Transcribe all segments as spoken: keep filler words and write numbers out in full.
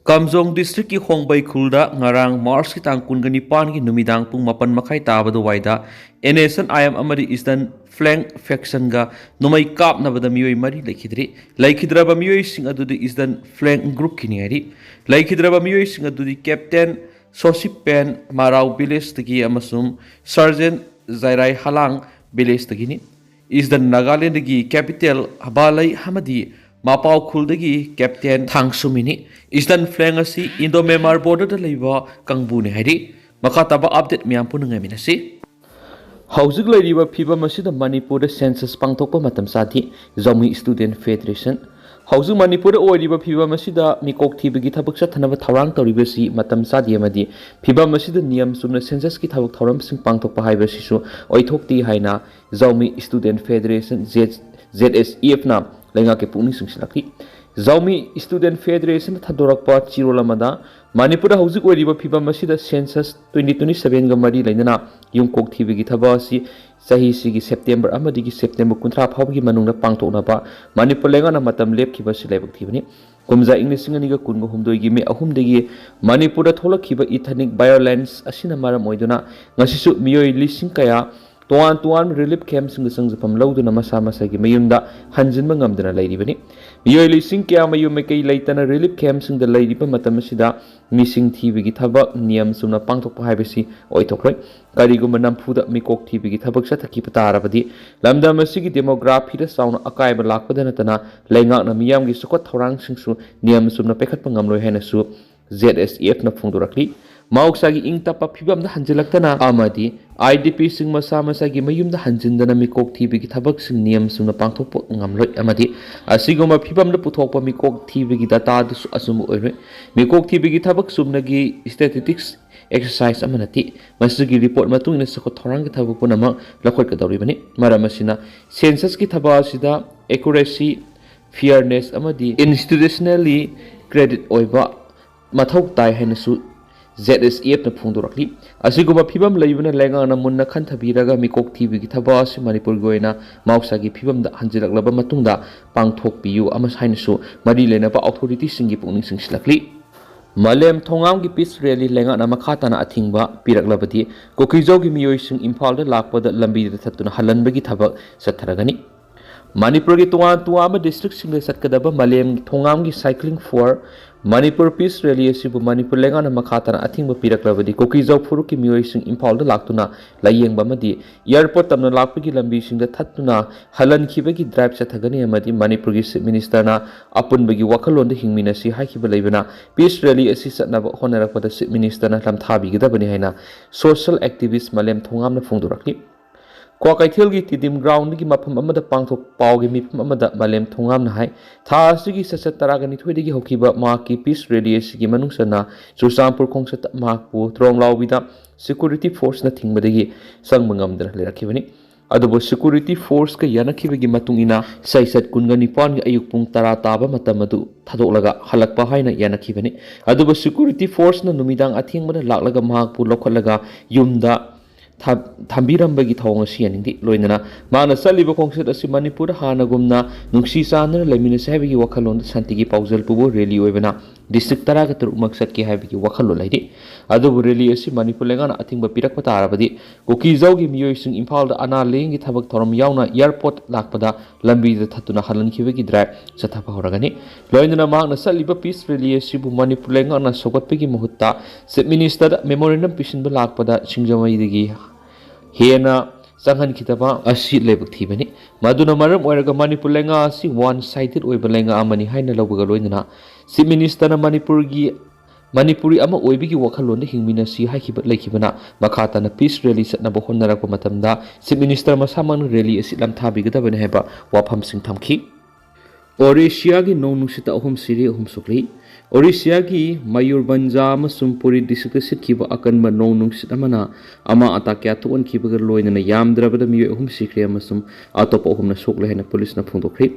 ꯀꯥꯝꯖꯣꯡ ꯗꯤꯁꯇ꯭ꯔꯤꯛꯀꯤ ꯍꯣꯡꯕꯩ ꯈꯨꯜꯗ ꯉꯔꯥꯡ ꯃꯥꯔꯆꯀꯤ ꯇꯥꯡ ꯀꯨꯟꯒ ꯅꯤꯄꯥꯟꯒꯤ ꯅꯨꯃꯤꯗꯥꯡ ꯄꯨꯡ ꯃꯥꯄꯟ ꯃꯈꯥꯏ ꯇꯥꯕ ꯑꯗꯨꯋꯥꯏꯗ N S N I M ꯑꯃꯗꯤ ꯏꯁꯇꯔꯟ ꯐ꯭ꯂꯦꯡ ꯐꯦꯛꯁꯟꯒ ꯅꯣꯡꯃꯩ ꯀꯥꯞꯅꯕꯗ ꯃꯤꯑꯣꯏ ꯃꯔꯤ ꯂꯩꯈꯤꯗ꯭ꯔꯤ꯫ ꯂꯩꯈꯤꯗ꯭ꯔꯕ ꯃꯤꯑꯣꯏꯁꯤꯡ ꯑꯗꯨꯗꯤ ꯏꯁꯇꯔꯟ ꯐ꯭ꯂꯦꯡ ꯒ꯭ꯔꯨꯞꯀꯤꯅꯤ ꯍꯥꯏꯔꯤ꯫ ꯂꯩꯈꯤꯗ꯭ꯔꯕ ꯃꯤꯑꯣꯏꯁꯤꯡ ꯑꯗꯨꯗꯤ ꯀꯦꯞꯇꯦꯟ ꯁꯣꯁꯤꯄꯦꯟ ꯃꯥꯔꯥꯎ ꯚꯤꯂꯦꯖꯇꯒꯤ ꯑꯃꯁꯨꯡ ꯁꯔꯖꯦꯟ ꯖꯥꯏꯔꯥꯏ ꯍꯂꯥꯡ ꯚꯤꯂꯦꯖꯇꯒꯤꯅꯤ꯫ ꯏꯁꯇꯔꯟ ꯅꯥꯒꯥꯂꯦꯟꯗꯒꯤ ꯀꯦꯄꯤꯇꯦꯜ ꯍꯕꯥꯂꯩ ꯑꯃꯗꯤ ꯃꯄꯥꯎ ꯈꯨꯜꯗꯒꯤ ꯀꯦꯞꯇꯦꯟ ꯊꯥꯡꯁꯨꯃꯤꯅꯤ꯫ ꯏꯁꯇꯔꯟ ꯐ꯭ꯂꯦꯡ ꯑꯁꯤ ꯏꯟꯗꯣ ꯃꯦꯟꯃꯥꯔ ꯕꯣꯔꯗꯔꯗ ꯂꯩꯕ ꯀꯥꯡꯕꯨꯅꯤ ꯍꯥꯏꯔꯤ꯫ ꯃꯈꯥ ꯇꯥꯕ ꯑꯞꯗꯦꯠ ꯃꯌꯥꯝ ꯄꯨꯟꯅ ꯉꯥꯏꯃꯤꯟꯅꯁꯤ꯫ ꯍꯧꯖꯤꯛ ꯂꯩꯔꯤꯕ ꯐꯤꯕꯝ ꯑꯁꯤꯗ ꯃꯅꯤꯄꯨꯔꯗ ꯁꯦꯟꯁꯁ ꯄꯥꯡꯊꯣꯛꯄ ꯃꯇꯝ ꯆꯥꯗꯦ, ꯖꯥꯎꯃꯤ ꯁ꯭ꯇꯨꯗꯦꯟꯠ ꯐꯦꯗꯔꯦꯁꯟ꯫ ꯍꯧꯖꯤꯛ ꯃꯅꯤꯄꯨꯔꯗ ꯑꯣꯏꯔꯤꯕ ꯐꯤꯕꯝ ꯑꯁꯤꯗ ꯃꯤꯀꯣꯛ ꯊꯤꯕꯒꯤ ꯊꯕꯛ ꯆꯠꯊꯅꯕ ꯊꯧꯔꯥꯡ ꯇꯧꯔꯤꯕꯁꯤ ꯃꯇꯝ ꯆꯥꯗꯦ ꯑꯃꯗꯤ ꯐꯤꯕꯝ ꯑꯁꯤꯗ ꯅꯤꯌꯝ ꯆꯨꯝꯅ ꯁꯦꯟꯁꯁꯀꯤ ꯊꯕꯛ ꯊꯧꯔꯝꯁꯤꯡ ꯄꯥꯡꯊꯣꯛꯄ ꯍꯥꯏꯕꯁꯤꯁꯨ ꯑꯣꯏꯊꯣꯛꯇꯦ ꯍꯥꯏꯅ ꯖꯥꯎꯃꯤ student federation, J S E ꯑꯦꯐꯅ ꯂꯩꯉꯥꯛꯀꯤ ꯄꯨꯛꯅꯤꯡ ꯆꯤꯡꯁꯤꯜꯂꯛꯂꯤ꯫ ꯖꯥꯎꯃꯤ ꯁ꯭ꯇꯨꯗꯦꯟꯠ ꯐꯦꯗꯔꯦꯁꯟꯅ ꯊꯥꯗꯣꯔꯛꯄ ꯆꯦꯔꯣꯜ ꯑꯃꯗ, ꯃꯅꯤꯄꯨꯔꯗ ꯍꯧꯖꯤꯛ ꯑꯣꯏꯔꯤꯕ ꯐꯤꯕꯝ ꯑꯁꯤꯗ ꯁꯦꯟꯁꯁ ꯇ꯭ꯋꯦꯟꯇꯤ ꯇ꯭ꯋꯦꯟꯇꯤ ꯁꯚꯦꯟꯒ ꯃꯔꯤ ꯂꯩꯅꯅ ꯌꯨꯝꯀꯣꯛ ꯊꯤꯕꯒꯤ ꯊꯕꯛ ꯑꯁꯤ ꯆꯍꯤꯁꯤꯒꯤ ꯁꯦꯞꯇꯦꯝꯕꯔ ꯑꯃꯗꯒꯤ ꯁꯦꯞꯇꯦꯝꯕꯔ ꯀꯨꯟꯊ꯭ꯔꯥ ꯐꯥꯎꯕꯒꯤ ꯃꯅꯨꯡꯗ ꯄꯥꯡꯊꯣꯛꯅꯕ ꯃꯅꯤꯄꯨꯔ ꯂꯩꯉꯥꯛꯅ ꯃꯇꯝ ꯂꯦꯞꯈꯤꯕ ꯑꯁꯤ ꯂꯥꯏꯕꯛ ꯊꯤꯕꯅꯤ꯫ ꯀꯨꯝꯖꯥ ꯏꯪ ꯂꯤꯁꯤꯡ ꯑꯅꯤꯒ ꯀꯨꯟꯒ ꯍꯨꯝꯗꯣꯏꯒꯤ ꯃꯦ ꯑꯍꯨꯝꯗꯒꯤ ꯃꯅꯤꯄꯨꯔꯗ ꯊꯣꯛꯂꯛꯈꯤꯕ ꯏꯊꯅꯤꯛ ꯚꯥꯏꯑꯣꯂꯦꯟꯁ ꯑꯁꯤꯅ ꯃꯔꯝ ꯑꯣꯏꯗꯨꯅ ꯉꯁꯤꯁꯨ ꯃꯤꯑꯣꯏ ꯂꯤꯁꯤꯡ ꯀꯌꯥ ꯇꯣꯉꯥꯟ ꯇꯣꯉꯥꯟꯕ ꯔꯤꯂꯤꯐ ꯀꯦꯝꯞꯁꯤꯡꯗ ꯆꯪꯖꯐꯝ ꯂꯧꯗꯨꯅ ꯃꯁꯥ ꯃꯁꯥꯒꯤ ꯃꯌꯨꯝꯗ ꯍꯟꯖꯤꯟꯕ ꯉꯝꯗꯅ ꯂꯩꯔꯤꯕꯅꯤ꯫ ꯃꯤꯑꯣꯏ ꯂꯤꯁꯤꯡ ꯀꯌꯥ ꯃꯌꯨꯝ ꯃꯀꯩ ꯂꯩꯇꯅ ꯔꯤꯂꯤꯐ ꯀꯦꯝꯞꯁꯤꯡꯗ ꯂꯩꯔꯤꯕ ꯃꯇꯝ ꯑꯁꯤꯗ ꯃꯤꯁꯤꯡ ꯊꯤꯕꯒꯤ ꯊꯕꯛ ꯅꯤꯌꯝ ꯆꯨꯝꯅ ꯄꯥꯡꯊꯣꯛꯄ ꯍꯥꯏꯕꯁꯤ ꯑꯣꯏꯊꯣꯛꯂꯣꯏ꯫ ꯀꯔꯤꯒꯨꯝꯕ ꯅꯝꯐꯨꯗ ꯃꯤꯀꯣꯛ ꯊꯤꯕꯒꯤ ꯊꯕꯛ ꯆꯠꯊꯈꯤꯕ ꯇꯥꯔꯕꯗꯤ ꯂꯝꯗꯝ ꯑꯁꯤꯒꯤ ꯗꯦꯃꯣꯒ꯭ꯔꯥꯐꯤꯗ ꯆꯥꯎꯅ ꯑꯀꯥꯏꯕ ꯂꯥꯛꯄꯗ ꯅꯠꯇꯅ ꯂꯩꯉꯥꯛꯅ ꯃꯤꯌꯥꯝꯒꯤ ꯆꯥꯎꯈꯠ ꯊꯧꯔꯥꯡꯁꯤꯡꯁꯨ ꯅꯤꯌꯝ ꯆꯨꯝꯅ ꯄꯥꯏꯈꯠꯄ ꯉꯝꯂꯣꯏ ꯍꯥꯏꯅꯁꯨ ꯖꯦꯠ ꯑꯦꯁ ꯏ ꯑꯦꯐꯅ ꯐꯣꯡꯗꯣꯔꯛꯂꯤ꯫ ꯃꯍꯧꯁꯥꯒꯤ ꯏꯪ ꯇꯞꯄ ꯐꯤꯕꯝꯗ ꯍꯟꯖꯤꯜꯂꯛꯇꯅ ꯑꯃꯗꯤ ꯑꯥꯏ ꯗꯤ ꯄꯤꯁꯤꯡ ꯃꯁꯥ ꯃꯁꯥꯒꯤ ꯃꯌꯨꯝꯗ ꯍꯟꯖꯤꯟꯗꯅ ꯃꯤꯀꯣꯛ ꯊꯤꯕꯒꯤ ꯊꯕꯛꯁꯤꯡ ꯅꯤꯌꯝ ꯆꯨꯝꯅ ꯄꯥꯡꯊꯣꯛꯄ ꯉꯝꯂꯣꯏ ꯑꯃꯗꯤ ꯑꯁꯤꯒꯨꯝꯕ ꯐꯤꯕꯝꯗ ꯄꯨꯊꯣꯛꯄ ꯃꯤꯀꯣꯛ ꯊꯤꯕꯒꯤ ꯗꯇꯥꯗꯨꯁꯨ ꯑꯆꯨꯝꯕ ꯑꯣꯏꯔꯣꯏ꯫ ꯃꯤꯀꯣꯛ ꯊꯤꯕꯒꯤ ꯊꯕꯛ ꯆꯨꯝꯅꯒꯤ ꯁ꯭ꯇꯦꯇꯤꯁꯇꯤꯛꯁ ꯑꯦꯛꯁꯔꯁꯥꯏꯁ ꯑꯃ ꯅꯠꯇꯦ꯫ ꯃꯁꯤꯒꯤ ꯔꯤꯄꯣꯔꯠ ꯃꯇꯨꯡ ꯏꯟꯅ ꯆꯥꯎꯈꯠ ꯊꯧꯔꯥꯡꯒꯤ ꯊꯕꯛ ꯄꯨꯝꯅꯃꯛ ꯂꯧꯈꯠꯀꯗꯧꯔꯤꯕꯅꯤ꯫ ꯃꯔꯝ ꯑꯁꯤꯅ, ꯁꯦꯟꯁꯁꯀꯤ ꯊꯕꯛ ꯑꯁꯤꯗ ꯑꯦꯀꯨꯔꯦꯁꯤ, ꯐꯤꯌꯔꯅꯦꯁ ꯑꯃꯗꯤ ꯏꯟꯁꯇꯤꯇ꯭ꯌꯨꯁꯅꯦꯜꯂꯤ ꯀ꯭ꯔꯦꯗꯤꯠ ꯑꯣꯏꯕ ꯃꯊꯧ ꯇꯥꯏ ꯍꯥꯏꯅꯁꯨ ꯖꯦꯠ ꯑꯦꯁ ꯏ ꯑꯦꯐꯅ ꯐꯣꯡꯗꯣꯔꯛꯂꯤ꯫ ꯑꯁꯤꯒꯨꯝꯕ ꯐꯤꯕꯝ ꯂꯩꯕꯅ ꯂꯩꯉꯥꯛꯅ ꯃꯨꯟꯅ ꯈꯟꯊꯕꯤꯔꯒ ꯃꯤꯀꯣꯛ ꯊꯤꯕꯒꯤ ꯊꯕꯛ ꯑꯁꯤ ꯃꯅꯤꯄꯨꯔꯒꯤ ꯑꯣꯏꯅ ꯃꯍꯧꯁꯥꯒꯤ ꯐꯤꯕꯝꯗ ꯍꯟꯖꯤꯜꯂꯛꯂꯕ ꯃꯇꯨꯡꯗ ꯄꯥꯡꯊꯣꯛꯄꯤꯌꯨ ꯑꯃ ꯍꯥꯏꯅꯁꯨ ꯃꯔꯤ ꯂꯩꯅꯕ ꯑꯣꯊꯣꯔꯤꯇꯤꯁꯤꯡꯒꯤ ꯄꯨꯛꯅꯤꯡ ꯆꯤꯡꯁꯤꯜꯂꯛꯂꯤ꯫ ꯃꯥꯂꯦꯝ ꯊꯣꯉꯥꯝꯒꯤ ꯄꯤꯁ ꯔꯦꯂꯤ ꯂꯩꯉꯥꯛꯅ ꯃꯈꯥ ꯇꯥꯅ ꯑꯊꯤꯡꯕ ꯄꯤꯔꯛꯂꯕꯗꯤ ꯀꯨꯀꯤꯖꯧꯒꯤ ꯃꯤꯑꯣꯏꯁꯤꯡ ꯏꯝꯐꯥꯜꯗ ꯂꯥꯛꯄꯗ ꯂꯝꯕꯤꯗ ꯊꯠꯇꯨꯅ ꯍꯜꯍꯟꯕꯒꯤ ꯊꯕꯛ ꯆꯠꯊꯔꯒꯅꯤ꯫ ꯃꯅꯤꯄꯨꯔꯒꯤ ꯇꯣꯉꯥꯟ ꯇꯣꯉꯥꯟꯕ ꯗꯤꯁꯇ꯭ꯔꯤꯛꯁꯤꯡꯗ ꯆꯠꯀꯗꯕ ꯃꯥꯂꯦꯝ ꯊꯣꯉꯥꯝꯒꯤ Cycling for Manipur Peace Rally ꯑꯁꯤꯕꯨ ꯃꯅꯤꯄꯨꯔ ꯂꯩꯉꯥꯛꯅ ꯃꯈꯥ ꯇꯥꯅ ꯑꯊꯤꯡꯕ ꯄꯤꯔꯛꯂꯕꯗꯤ ꯀꯨꯀꯤꯖꯧ ꯐꯨꯔꯨꯞꯀꯤ ꯃꯤꯑꯣꯏꯁꯤꯡ ꯏꯝꯐꯥꯜꯗ ꯂꯥꯛꯇꯨꯅ ꯂꯥꯏꯌꯦꯡꯕ ꯑꯃꯗꯤ ꯑꯦꯌꯔꯄꯣꯔꯠ ꯇꯝꯅ ꯂꯥꯛꯄꯒꯤ ꯂꯝꯕꯤꯁꯤꯡꯗ ꯊꯠꯇꯨꯅ ꯍꯜꯍꯟꯈꯤꯕꯒꯤ ꯗ꯭ꯔꯥꯏꯚ ꯆꯠꯊꯒꯅꯤ ꯑꯃꯗꯤ ꯃꯅꯤꯄꯨꯔꯒꯤ ꯆꯤꯐ ꯃꯤꯅꯤꯁꯇꯔꯅ ꯑꯄꯨꯟꯕꯒꯤ ꯋꯥꯈꯜꯂꯣꯟꯗ ꯍꯤꯡꯃꯤꯟꯅꯁꯤ ꯍꯥꯏꯈꯤꯕ ꯂꯩꯕꯅ ꯄꯤꯁ ꯔꯦꯂꯤ ꯑꯁꯤ ꯆꯠꯅꯕ ꯍꯣꯠꯅꯔꯛꯄꯗ ꯆꯤꯐ ꯃꯤꯅꯤꯁꯇꯔꯅ ꯂꯝꯊꯥꯕꯤꯒꯗꯕꯅꯤ ꯍꯥꯏꯅ ꯁꯣꯁꯤꯌꯦꯜ ꯑꯦꯛꯇꯤꯚꯤꯁ꯭ꯠ ꯃꯥꯂꯦꯝ ꯊꯣꯉꯥꯝꯅ ꯐꯣꯡꯗꯣꯔꯛꯂꯤ꯫ ꯀ꯭ꯋꯥꯀꯩꯊꯦꯜꯒꯤ ꯇꯤꯗꯤꯝ ꯒ꯭ꯔꯥꯎꯟꯗꯒꯤ ꯃꯐꯝ ꯑꯃꯗ ꯄꯥꯡꯊꯣꯛ ꯄꯥꯎꯒꯤ ꯃꯤꯐꯝ ꯑꯃꯗ ꯃꯥꯂꯦꯝ ꯊꯣꯉꯥꯝꯅ ꯍꯥꯏ, ꯊꯥ ꯑꯁꯤꯒꯤ ꯁꯦꯁꯟ ꯇꯔꯥꯒ ꯅꯤꯊꯣꯏꯗꯒꯤ ꯍꯧꯈꯤꯕ ꯃꯍꯥꯛꯀꯤ ꯄꯤꯁ ꯔꯦꯂꯤ ꯑꯁꯤꯒꯤ ꯃꯅꯨꯡ ꯆꯟꯅ ꯆꯨꯔꯆꯥꯟꯄꯨꯔ ꯈꯣꯡꯆꯠꯇ ꯃꯍꯥꯛꯄꯨ ꯇ꯭ꯔꯣꯡꯂꯥꯎꯕꯤꯗ ꯁꯦꯀ꯭ꯌꯨꯔꯤꯇꯤ ꯐꯣꯔꯁꯅ ꯊꯤꯡꯕꯗꯒꯤ ꯆꯪꯕ ꯉꯝꯗꯅ ꯂꯩꯔꯛꯈꯤꯕꯅꯤ꯫ ꯑꯗꯨꯕꯨ ꯁꯦꯀ꯭ꯌꯨꯔꯤꯇꯤ ꯐꯣꯔꯁꯀ ꯌꯥꯅꯈꯤꯕꯒꯤ ꯃꯇꯨꯡ ꯏꯟꯅ ꯆꯩꯆꯠ ꯀꯨꯟꯒ ꯅꯤꯄꯥꯟꯒꯤ ꯑꯌꯨꯛ ꯄꯨꯡ ꯇꯔꯥ ꯇꯥꯕ ꯃꯇꯝ ꯑꯗꯨ ꯊꯥꯗꯣꯛꯂꯒ ꯍꯜꯂꯛꯄ ꯍꯥꯏꯅ ꯌꯥꯅꯈꯤꯕꯅꯤ꯫ ꯑꯗꯨꯕꯨ ꯁꯦꯀ꯭ꯌꯨꯔꯤꯇꯤ ꯐꯣꯔꯁꯅ ꯅꯨꯃꯤꯗꯥꯡ ꯑꯊꯦꯡꯕꯗ ꯂꯥꯛꯂꯒ ꯃꯍꯥꯛꯄꯨ ꯂꯧꯈꯠꯂꯒ ꯌꯨꯝꯗ ꯊꯝ-, ꯊꯝꯕꯤꯔꯝꯕꯒꯤ ꯊꯧꯑꯣꯡ ꯑꯁꯤ ꯌꯥꯅꯤꯡꯗꯦ꯫ ꯂꯣꯏꯅꯅ ꯃꯍꯥꯛꯅ ꯆꯠꯂꯤꯕ ꯈꯣꯡꯆꯠ ꯑꯁꯤ ꯃꯅꯤꯄꯨꯔꯗ ꯍꯥꯟꯅꯒꯨꯝꯅ ꯅꯨꯡꯁꯤ ꯆꯥꯟꯅꯅ ꯂꯩꯃꯤꯟꯅꯁꯤ ꯍꯥꯏꯕꯒꯤ ꯋꯥꯈꯜꯂꯣꯟꯗ ꯁꯥꯟꯇꯤꯒꯤ ꯄꯥꯎꯖꯦꯜ ꯄꯨꯕ ꯔꯦꯂꯤ ꯑꯣꯏꯕꯅ ꯗꯤꯁꯇ꯭ꯔꯤꯛ ꯇꯔꯥꯒ ꯇꯔꯨꯛꯃꯛ ꯆꯠꯀꯦ ꯍꯥꯏꯕꯒꯤ ꯋꯥꯈꯜꯂꯣꯟ ꯂꯩꯔꯤ꯫ ꯑꯗꯨꯕꯨ ꯔꯦꯂꯤ ꯑꯁꯤ ꯃꯅꯤꯄꯨꯔ ꯂꯩꯉꯥꯛꯅ ꯑꯊꯤꯡꯕ ꯄꯤꯔꯛꯄ ꯇꯥꯔꯕꯗꯤ ꯀꯨꯀꯤꯖꯧꯒꯤ ꯃꯤꯑꯣꯏꯁꯤꯡ ꯏꯝꯐꯥꯜꯗ ꯑꯅꯥ ꯂꯥꯌꯦꯡꯒꯤ ꯊꯕꯛ ꯊꯧꯔꯝ ꯌꯥꯎꯅ ꯑꯦꯌꯔꯄꯣꯔꯠ ꯂꯥꯛꯄꯗ ꯂꯝꯕꯤꯗ ꯊꯠꯇꯨꯅ ꯍꯜꯍꯟꯈꯤꯕꯒꯤ ꯗ꯭ꯔꯥꯏꯚ ꯆꯠꯊꯕ ꯍꯧꯔꯒꯅꯤ꯫ ꯂꯣꯏꯅꯅ ꯃꯍꯥꯛꯅ ꯆꯠꯂꯤꯕ ꯄꯤꯁ ꯔꯦꯂꯤ ꯑꯁꯤꯕꯨ ꯃꯅꯤꯄꯨꯔ ꯂꯩꯉꯥꯛꯅ ꯁꯧꯒꯠꯄꯒꯤ ꯃꯍꯨꯠꯇ ꯆꯤꯐ ꯃꯤꯅꯤꯁꯇꯔꯗ ꯃꯦꯃꯣꯔꯦꯟꯗꯝ ꯄꯤꯁꯤꯟꯕ ꯂꯥꯛꯄꯗ ꯁꯤꯡꯖꯃꯩꯗꯒꯤ ꯍꯦꯟꯅ ꯆꯪꯍꯟꯈꯤꯗꯕ ꯑꯁꯤ ꯂꯥꯏꯕꯛ ꯊꯤꯕꯅꯤ꯫ ꯃꯗꯨꯅ ꯃꯔꯝ ꯑꯣꯏꯔꯒ ꯃꯅꯤꯄꯨꯔ ꯂꯩꯉꯥꯛ ꯑꯁꯤ ꯋꯥꯟ ꯁꯥꯏꯗꯦꯠ ꯑꯣꯏꯕ ꯂꯩꯉꯥꯛ ꯑꯃꯅꯤ ꯍꯥꯏꯅ ꯂꯧꯕꯒ ꯂꯣꯏꯅꯅ ꯆꯤꯐ ꯃꯤꯅꯤꯁꯇꯔꯅ ꯃꯅꯤꯄꯨꯔꯒꯤ, ꯃꯅꯤꯄꯨꯔꯤ ꯑꯃ ꯑꯣꯏꯕꯒꯤ ꯋꯥꯈꯜꯂꯣꯟꯗ ꯍꯤꯡꯃꯤꯟꯅꯁꯤ ꯍꯥꯏꯈꯤꯕ ꯂꯩꯈꯤꯕꯅ ꯃꯈꯥ ꯇꯥꯅ ꯄꯤꯁ ꯔꯦꯂꯤ ꯆꯠꯅꯕ ꯍꯣꯠꯅꯔꯛꯄ ꯃꯇꯝꯗ ꯆꯤꯐ ꯃꯤꯅꯤꯁꯇꯔ ꯃꯁꯥꯃꯛꯅ ꯔꯦꯂꯤ ꯑꯁꯤ ꯂꯝꯊꯥꯕꯤꯒꯗꯕꯅꯤ ꯍꯥꯏꯕ ꯋꯥꯐꯝꯁꯤꯡ ꯊꯝꯈꯤ꯫ ꯑꯣꯔꯤꯁꯤꯌꯥꯒꯤ ꯅꯣꯡ ꯅꯨꯡꯁꯤꯠꯇ ꯑꯍꯨꯝ ꯁꯤꯔꯦ, ꯑꯍꯨꯝ ꯁꯣꯛꯂꯤ꯫ ꯑꯣꯔꯤꯁꯤꯌꯥꯒꯤ ꯃꯌꯨꯔꯕꯟꯖꯥ ꯑꯃꯁꯨꯡ ꯄꯨꯔꯤ ꯗꯤꯁꯇ꯭ꯔꯤꯛꯇ ꯁꯤꯠꯈꯤꯕ ꯑꯀꯟꯕ ꯅꯣꯡ ꯅꯨꯡꯁꯤꯠ ꯑꯃꯅ ꯑꯃꯥꯡ ꯑꯇꯥ ꯀꯌꯥ ꯊꯣꯛꯍꯟꯈꯤꯕꯒ ꯂꯣꯏꯅꯅ ꯌꯥꯝꯗ꯭ꯔꯕꯗ ꯃꯤꯑꯣꯏ ꯑꯍꯨꯝ ꯁꯤꯈ꯭ꯔꯦ ꯑꯃꯁꯨꯡ ꯑꯇꯣꯞꯄ ꯑꯍꯨꯝꯅ ꯁꯣꯛꯂꯦ ꯍꯥꯏꯅ ꯄꯨꯂꯤꯁꯅ ꯐꯣꯡꯗꯣꯛꯈ꯭ꯔꯦ꯫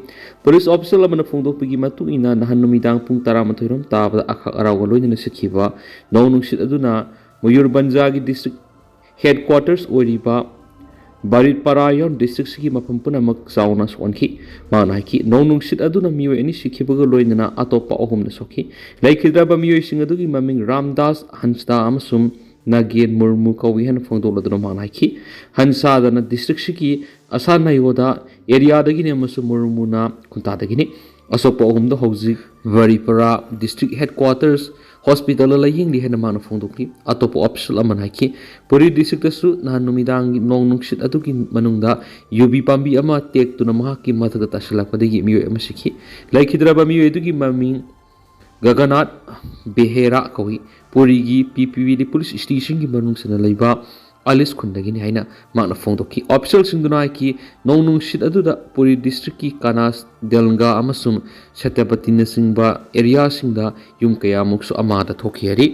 ꯄꯨꯂꯤꯁ ꯑꯣꯐꯤꯁꯤꯌꯦꯜ ꯑꯃꯅ ꯐꯣꯡꯗꯣꯛꯄꯒꯤ ꯃꯇꯨꯡ ꯏꯟꯅ, ꯅꯍꯥꯟ ꯅꯨꯃꯤꯗꯥꯡ ꯄꯨꯡ ꯇꯔꯥꯃꯥꯊꯣꯏ ꯔꯣꯝ ꯇꯥꯕꯗ ꯑꯈꯥꯛ ꯑꯔꯥꯎꯒ ꯂꯣꯏꯅꯅ ꯁꯤꯠꯈꯤꯕ ꯅꯣꯡ ꯅꯨꯡꯁꯤꯠ ꯑꯗꯨꯅ ꯃꯌꯨꯔꯕꯟꯖꯥꯒꯤ ꯗꯤꯁꯇ꯭ꯔꯤꯛ ꯍꯦꯗꯀ꯭ꯋꯥꯇꯔꯁ ꯑꯣꯏꯔꯤꯕ ꯕꯥꯔꯤꯄꯥꯔꯥ ꯌꯥꯎꯅ ꯗꯤꯁꯇ꯭ꯔꯤꯛꯁꯤꯒꯤ ꯃꯐꯝ ꯄꯨꯝꯅꯃꯛ ꯆꯥꯎꯅ ꯁꯣꯛꯍꯟꯈꯤ꯫ ꯃꯍꯥꯛꯅ ꯍꯥꯏꯈꯤ, ꯅꯣꯡ ꯅꯨꯡꯁꯤꯠ ꯑꯗꯨꯅ ꯃꯤꯑꯣꯏ ꯑꯅꯤ ꯁꯤꯈꯤꯕꯒ ꯂꯣꯏꯅꯅ ꯑꯇꯣꯞꯄ ꯑꯍꯨꯝꯅ ꯁꯣꯛꯈꯤ꯫ ꯂꯩꯈꯤꯗ꯭ꯔꯕ ꯃꯤꯑꯣꯏꯁꯤꯡ ꯑꯗꯨꯒꯤ ꯃꯃꯤꯡ ꯔꯥꯝꯗꯥꯁ ꯍꯟꯁꯗꯥ ꯑꯃꯁꯨꯡ ꯅꯥꯒꯦꯟ ꯃꯨꯔꯃꯨ ꯀꯧꯏ ꯍꯥꯏꯅ ꯐꯣꯡꯗꯣꯛꯂꯗꯨꯅ ꯃꯍꯥꯛꯅ ꯍꯥꯏꯈꯤ, ꯍꯟꯁꯥꯗꯅ ꯗꯤꯁꯇ꯭ꯔꯤꯛꯁꯤꯒꯤ ꯑꯁꯥꯅꯥꯏꯌꯣꯗꯥ ꯑꯦꯔꯤꯌꯥꯗꯒꯤꯅꯤ ꯑꯃꯁꯨꯡ ꯃꯨꯔꯃꯨꯅ ꯈꯨꯟꯇꯥꯗꯒꯤꯅꯤ꯫ ꯑꯁꯣꯛꯄ ꯑꯍꯨꯝꯗ ꯍꯧꯖꯤꯛ ꯕꯔꯤꯄꯥꯔꯥ ꯗꯤꯁꯇ꯭ꯔꯤꯛ ꯍꯦꯗꯀ꯭ꯋꯥꯇꯔꯁ ꯍꯣꯁꯄꯤꯇꯥꯜꯗ ꯂꯥꯌꯦꯡꯂꯤ ꯍꯥꯏꯅ ꯃꯥꯅ ꯐꯣꯡꯗꯣꯛꯂꯤ꯫ ꯑꯇꯣꯞꯄ ꯑꯣꯐꯤꯁꯤꯌꯦꯜ ꯑꯃꯅ ꯍꯥꯏꯈꯤ, ꯄꯨꯔꯤ ꯗꯤꯁꯇ꯭ꯔꯤꯛꯇꯁꯨ ꯅꯍꯥꯟ ꯅꯨꯃꯤꯗꯥꯡꯒꯤ ꯅꯣꯡ ꯅꯨꯡꯁꯤꯠ ꯑꯗꯨꯒꯤ ꯃꯅꯨꯡꯗ ꯌꯨꯕꯤ ꯄꯥꯝꯕꯤ ꯑꯃ ꯇꯦꯛꯇꯨꯅ ꯃꯍꯥꯛꯀꯤ ꯃꯊꯛꯇ ꯇꯥꯁꯤꯜꯂꯛꯄꯗꯒꯤ ꯃꯤꯑꯣꯏ ꯑꯃ ꯁꯤꯈꯤ꯫ ꯂꯩꯈꯤꯗ꯭ꯔꯕ ꯃꯤꯑꯣꯏ ꯑꯗꯨꯒꯤ ꯃꯃꯤꯡ ꯒꯒꯅꯥꯊ ꯕꯦꯍꯦꯔꯥ ꯀꯧꯏ꯫ ꯄꯨꯔꯤꯒꯤ ꯄꯤ ꯄꯤ ꯕꯤ ꯗꯤ ꯄꯨꯂꯤꯁ ꯁ꯭ꯇꯦꯁꯟꯒꯤ ꯃꯅꯨꯡ ꯆꯟꯅ ꯂꯩꯕ ꯑꯂꯤꯁ ꯈꯨꯟꯗꯒꯤꯅꯤ ꯍꯥꯏꯅ ꯃꯍꯥꯛꯅ ꯐꯣꯡꯗꯣꯛꯈꯤ꯫ ꯑꯣꯐꯤꯁꯤꯌꯦꯜꯁꯤꯡꯗꯨꯅ ꯍꯥꯏꯈꯤ, ꯅꯣꯡ ꯅꯨꯡꯁꯤꯠ ꯑꯗꯨꯗ ꯄꯨꯔꯤ ꯗꯤꯁꯇ꯭ꯔꯤꯛꯀꯤ ꯀꯥꯅꯥꯁ ꯗꯦꯜꯒꯥ ꯑꯃꯁꯨꯡ ꯁꯦꯇꯥꯄꯇꯤꯅꯆꯤꯡꯕ ꯑꯦꯔꯤꯌꯥꯁꯤꯡꯗ ꯌꯨꯝ ꯀꯌꯥꯃꯨꯛꯁꯨ ꯑꯃꯥꯗ ꯊꯣꯛꯈꯤ ꯍꯥꯏꯔꯤ꯫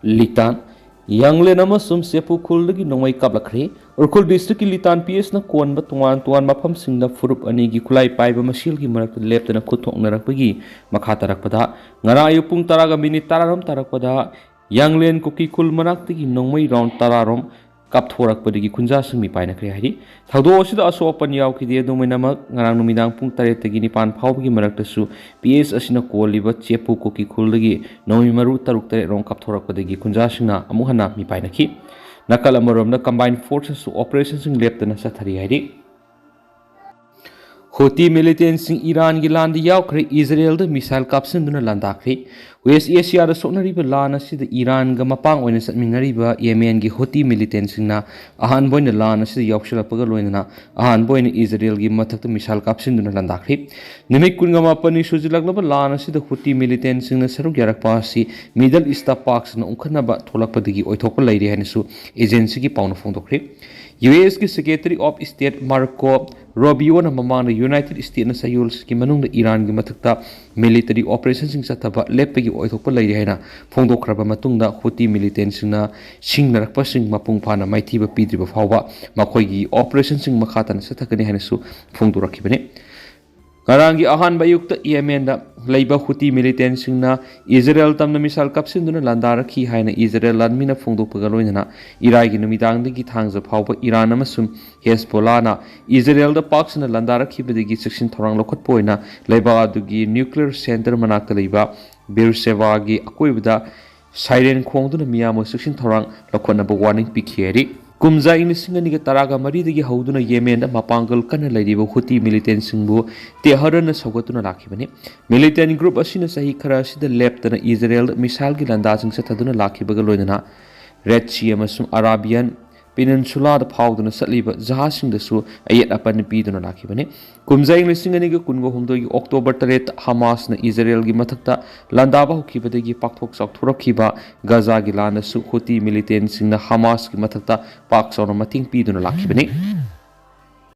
ꯂꯤꯇꯥꯟ, ꯌꯥꯡꯂꯦꯟ ꯑꯃꯁꯨꯡ ꯆꯦꯄꯨ ꯈꯨꯜꯗꯒꯤ ꯅꯣꯡꯃꯩ ꯀꯥꯞꯂꯛꯈ꯭ꯔꯦ꯫ ꯎꯈ꯭ꯔꯨꯜ ꯗꯤꯁꯇ꯭ꯔꯤꯛꯀꯤ ꯂꯤꯇꯥꯟ ꯄꯤ ꯑꯦꯁꯅ ꯀꯣꯟꯕ ꯇꯣꯉꯥꯟ ꯇꯣꯉꯥꯟꯕ ꯃꯐꯝꯁꯤꯡꯗ ꯐꯨꯔꯨꯞ ꯑꯅꯤꯒꯤ ꯈꯨꯠꯂꯥꯏ ꯄꯥꯏꯕ ꯃꯁꯦꯜꯒꯤ ꯃꯔꯛꯇ ꯂꯦꯞꯇꯅ ꯈꯨꯠ ꯊꯣꯛꯅꯔꯛꯄꯒꯤ ꯃꯈꯥ ꯇꯥꯔꯛꯄꯗ, ꯉꯔꯥꯡ ꯑꯌꯨꯛ ꯄꯨꯡ ꯇꯔꯥꯒ ꯃꯤꯅꯤꯠ ꯇꯔꯥꯔꯣꯝ ꯇꯥꯔꯛꯄꯗ ꯌꯥꯡꯂꯦꯟ ꯀꯨꯀꯤ ꯈꯨꯜ ꯃꯅꯥꯛꯇꯒꯤ ꯅꯣꯡꯃꯩ ꯔꯥꯎꯟ ꯇꯔꯥꯔꯣꯝ ꯀꯥꯞꯊꯣꯔꯛꯄꯗꯒꯤ ꯈꯨꯟꯖꯥꯁꯤꯡ ꯃꯤꯄꯥꯏꯅꯈ꯭ꯔꯦ ꯍꯥꯏꯔꯤ꯫ ꯊꯧꯗꯣꯛ ꯑꯁꯤꯗ ꯑꯁꯣꯛ ꯑꯄꯟ ꯌꯥꯎꯈꯤꯗꯦ꯫ ꯑꯗꯨꯝ ꯑꯣꯏꯅꯃꯛ, ꯉꯔꯥꯡ ꯅꯨꯃꯤꯗꯥꯡ ꯄꯨꯡ ꯇꯔꯦꯠꯇꯒꯤ ꯅꯤꯄꯥꯟ ꯐꯥꯎꯕꯒꯤ ꯃꯔꯛꯇꯁꯨ ꯄꯤ ꯑꯦꯁ ꯑꯁꯤꯅ ꯀꯣꯜꯂꯤꯕ ꯆꯦꯄꯨ ꯀꯨꯀꯤ ꯈꯨꯜꯗꯒꯤ ꯅꯣꯡꯃꯩ ꯃꯔꯨ ꯇꯔꯨꯛ ꯇꯔꯦꯠ ꯔꯣꯝ ꯀꯥꯞꯊꯣꯔꯛꯄꯗꯒꯤ ꯈꯨꯟꯖꯥꯁꯤꯡꯅ ꯑꯃꯨꯛ ꯍꯟꯅ ꯃꯤꯄꯥꯏꯅꯈꯤ꯫ ꯅꯥꯀꯜ ꯑꯃꯔꯣꯝꯗ, ꯀꯝꯕꯥꯏꯟ ꯐꯣꯔꯁꯅꯁꯨ ꯑꯣꯄꯔꯦꯁꯟꯁꯤꯡ ꯂꯦꯞꯇꯅ ꯆꯠꯊꯔꯤ ꯍꯥꯏꯔꯤ꯫ ꯍꯨꯇꯤ ꯃꯤꯂꯤꯇꯦꯟꯁꯤꯡ ꯏꯔꯥꯟꯒꯤ ꯂꯥꯟꯗ ꯌꯥꯎꯈ꯭ꯔꯦ꯫ ꯏꯖꯔꯦꯜꯗ ꯃꯤꯁꯥꯏꯜ ꯀꯥꯞꯁꯤꯟꯗꯨꯅ ꯂꯥꯟꯗꯥꯈ꯭ꯔꯦ꯫ ꯋꯦꯁ ꯑꯦꯁꯤꯌꯥꯗ ꯁꯣꯛꯅꯔꯤꯕ ꯂꯥꯟ ꯑꯁꯤꯗ ꯏꯔꯥꯟꯒ ꯃꯄꯥꯡ ꯑꯣꯏꯅ ꯆꯠꯃꯤꯟꯅꯔꯤꯕ ꯌꯦꯃꯦꯟꯒꯤ ꯍꯨꯇꯤ ꯃꯤꯂꯤꯇꯦꯟꯁꯤꯡꯅ ꯑꯍꯥꯟꯕ ꯑꯣꯏꯅ ꯂꯥꯟ ꯑꯁꯤꯗ ꯌꯥꯎꯁꯤꯜꯂꯛꯄꯒ ꯂꯣꯏꯅꯅ ꯑꯍꯥꯟꯕ ꯑꯣꯏꯅ ꯏꯖꯔꯦꯜꯒꯤ ꯃꯊꯛꯇ ꯃꯤꯁꯥꯏꯜ ꯀꯥꯞꯁꯤꯟꯗꯨꯅ ꯂꯥꯟꯗꯥꯈ꯭ꯔꯦ꯫ ꯅꯨꯃꯤꯠ ꯀꯨꯟꯃꯥꯄꯟꯅꯤ ꯁꯨꯖꯤꯜꯂꯛꯂꯕ ꯂꯥꯟ ꯑꯁꯤꯗ ꯍꯨꯇꯤ ꯃꯤꯂꯤꯇꯦꯟꯁꯤꯡꯅ ꯁꯔꯨꯛ ꯌꯥꯔꯛꯄ ꯑꯁꯤ ꯃꯤꯗꯜ ꯏꯁꯇ ꯄꯥꯛ ꯁꯟꯅ ꯎꯪꯈꯠꯅꯕ ꯊꯣꯛꯂꯛꯄꯗꯒꯤ ꯑꯣꯏꯊꯣꯛꯄ ꯂꯩꯔꯤ ꯍꯥꯏꯅꯁꯨ ꯑꯦꯖꯦꯟꯁꯤꯒꯤ ꯄꯥꯎꯅ ꯐꯣꯡꯗꯣꯛꯈ꯭ꯔꯦ꯫ ꯌꯨ ꯑꯦꯁꯀꯤ Secretary of State Marco Rubioꯅ ꯃꯃꯥꯡꯗ ꯌꯨꯅꯥꯏꯇꯦꯗ ꯁ꯭ꯇꯦꯠꯅ ꯆꯌꯣꯜꯁꯤꯒꯤ ꯃꯅꯨꯡꯗ ꯏꯔꯥꯟꯒꯤ ꯃꯊꯛꯇ ꯃꯤꯂꯤꯇꯔꯤ ꯑꯣꯄꯔꯦꯁꯟꯁꯤꯡ ꯆꯠꯊꯕ ꯂꯦꯞꯄꯒꯤ ꯑꯣꯏꯊꯣꯛꯄ ꯂꯩꯔꯤ ꯍꯥꯏꯅ ꯐꯣꯡꯗꯣꯛꯈ꯭ꯔꯕ ꯃꯇꯨꯡꯗ, ꯍꯨꯇꯤ ꯃꯤꯂꯤꯇꯦꯟꯁꯤꯡꯅ ꯁꯤꯡꯅꯔꯛꯄꯁꯤꯡ ꯃꯄꯨꯡ ꯐꯥꯅ ꯃꯥꯏꯊꯤꯕ ꯄꯤꯗ꯭ꯔꯤꯕ ꯐꯥꯎꯕ ꯃꯈꯣꯏꯒꯤ ꯑꯣꯄꯔꯦꯁꯟꯁꯤꯡ ꯃꯈꯥ ꯇꯥꯅ ꯆꯠꯊꯒꯅꯤ ꯍꯥꯏꯅꯁꯨ ꯐꯣꯡꯗꯣꯔꯛꯈꯤꯕꯅꯤ꯫ ꯉꯔꯥꯡꯒꯤ ꯑꯍꯥꯟꯕ ꯑꯌꯨꯛꯇ ꯌꯦꯃꯦꯟꯗ ꯂꯩꯕ ꯍꯨꯇꯤ ꯃꯤꯂꯤꯇꯦꯟꯁꯤꯡꯅ ꯏꯖꯔꯦꯜ ꯇꯝꯅ ꯃꯤꯁꯥꯏꯜ ꯀꯥꯞꯁꯤꯟꯗꯨꯅ ꯂꯥꯟꯗꯥꯔꯛꯈꯤ ꯍꯥꯏꯅ ꯏꯖꯔꯦꯜ ꯂꯥꯟꯃꯤꯅ ꯐꯣꯡꯗꯣꯛꯄꯒ ꯂꯣꯏꯅꯅ ꯏꯔꯥꯏꯒꯤ ꯅꯨꯃꯤꯗꯥꯡꯗꯒꯤ ꯊꯥꯡꯖ ꯐꯥꯎꯕ ꯏꯔꯥꯟ ꯑꯃꯁꯨꯡ ꯍꯦꯁꯕꯣꯂꯥꯅ ꯏꯖꯔꯦꯜꯗ ꯄꯥꯛ ꯁꯟꯅ ꯂꯥꯟꯗꯥꯔꯛꯈꯤꯕꯗꯒꯤ ꯆꯦꯛꯁꯤꯟ ꯊꯧꯔꯥꯡ ꯂꯧꯈꯠꯄ ꯑꯣꯏꯅ ꯂꯩꯕꯥꯛ ꯑꯗꯨꯒꯤ ꯅ꯭ꯌꯨꯀ꯭ꯂꯤꯌꯔ ꯁꯦꯟꯇꯔ ꯃꯅꯥꯛꯇ ꯂꯩꯕ ꯕꯤꯔꯁꯦꯕꯥꯒꯤ ꯑꯀꯣꯏꯕꯗ ꯁꯥꯏꯔꯦꯟ ꯈꯣꯡꯗꯨꯅ ꯃꯤꯌꯥꯝꯕꯨ ꯆꯦꯛꯁꯤꯟ ꯊꯧꯔꯥꯡ ꯂꯧꯈꯠꯅꯕ ꯋꯥꯔꯅꯤꯡ ꯄꯤꯈꯤ ꯍꯥꯏꯔꯤ꯫ ꯀꯨꯝꯖꯥ ꯏꯪ ꯂꯤꯁꯤꯡ ꯑꯅꯤꯒ ꯇꯔꯥꯒ ꯃꯔꯤꯗꯒꯤ ꯍꯧꯗꯨꯅ ꯌꯦꯃꯦꯟꯗ ꯃꯄꯥꯡꯒꯜ ꯀꯟꯅ ꯂꯩꯔꯤꯕ ꯍꯨꯇꯤ ꯃꯤꯂꯤꯇꯦꯟꯁꯤꯡꯕꯨ ꯇꯦꯍꯔꯟꯅ ꯁꯧꯒꯠꯇꯨꯅ ꯂꯥꯛꯈꯤꯕꯅꯤ꯫ ꯃꯤꯂꯤꯇꯦꯟ ꯒ꯭ꯔꯨꯞ ꯑꯁꯤꯅ ꯆꯍꯤ ꯈꯔ ꯑꯁꯤꯗ ꯂꯦꯞꯇꯅ ꯏꯖꯔꯦꯜꯗ ꯃꯤꯁꯥꯏꯜꯒꯤ ꯂꯥꯟꯗꯥꯁꯤꯡ ꯆꯠꯊꯗꯨꯅ ꯂꯥꯛꯈꯤꯕꯒ ꯂꯣꯏꯅꯅ ꯔꯦꯗ ꯁꯤ ꯑꯃꯁꯨꯡ ꯑꯔꯥꯕꯤꯌꯥꯟ ꯄꯤꯅꯤꯟꯁꯨꯂꯥꯗ ꯐꯥꯎꯗꯨꯅ ꯆꯠꯂꯤꯕ ꯖꯍꯥꯖꯁꯤꯡꯗꯁꯨ ꯑꯌꯦꯠ ꯑꯄꯟ ꯄꯤꯗꯨꯅ ꯂꯥꯛꯈꯤꯕꯅꯤ꯫ ꯀꯨꯝꯖꯥ ꯏꯪ ꯂꯤꯁꯤꯡ ꯑꯅꯤꯒ ꯀꯨꯟꯒ ꯍꯨꯝꯗꯣꯏꯒꯤ ꯑꯣꯛꯇꯣꯕꯔ ꯇꯔꯦꯠꯇ ꯍꯃꯥꯁꯅ ꯏꯖꯔꯦꯜꯒꯤ ꯃꯊꯛꯇ ꯂꯥꯟꯗꯥꯕ ꯍꯧꯈꯤꯕꯗꯒꯤ ꯄꯥꯛꯊꯣꯛ ꯆꯥꯎꯊꯣꯔꯛꯈꯤꯕ ꯒꯖꯥꯒꯤ ꯂꯥꯟꯗꯁꯨ ꯍꯨꯇꯤ ꯃꯤꯂꯤꯇꯦꯟꯁꯤꯡꯅ ꯍꯃꯥꯁꯀꯤ ꯃꯊꯛꯇ ꯄꯥꯛ ꯆꯥꯎꯅ ꯃꯇꯦꯡ ꯄꯤꯗꯨꯅ ꯂꯥꯛꯈꯤꯕꯅꯤ꯫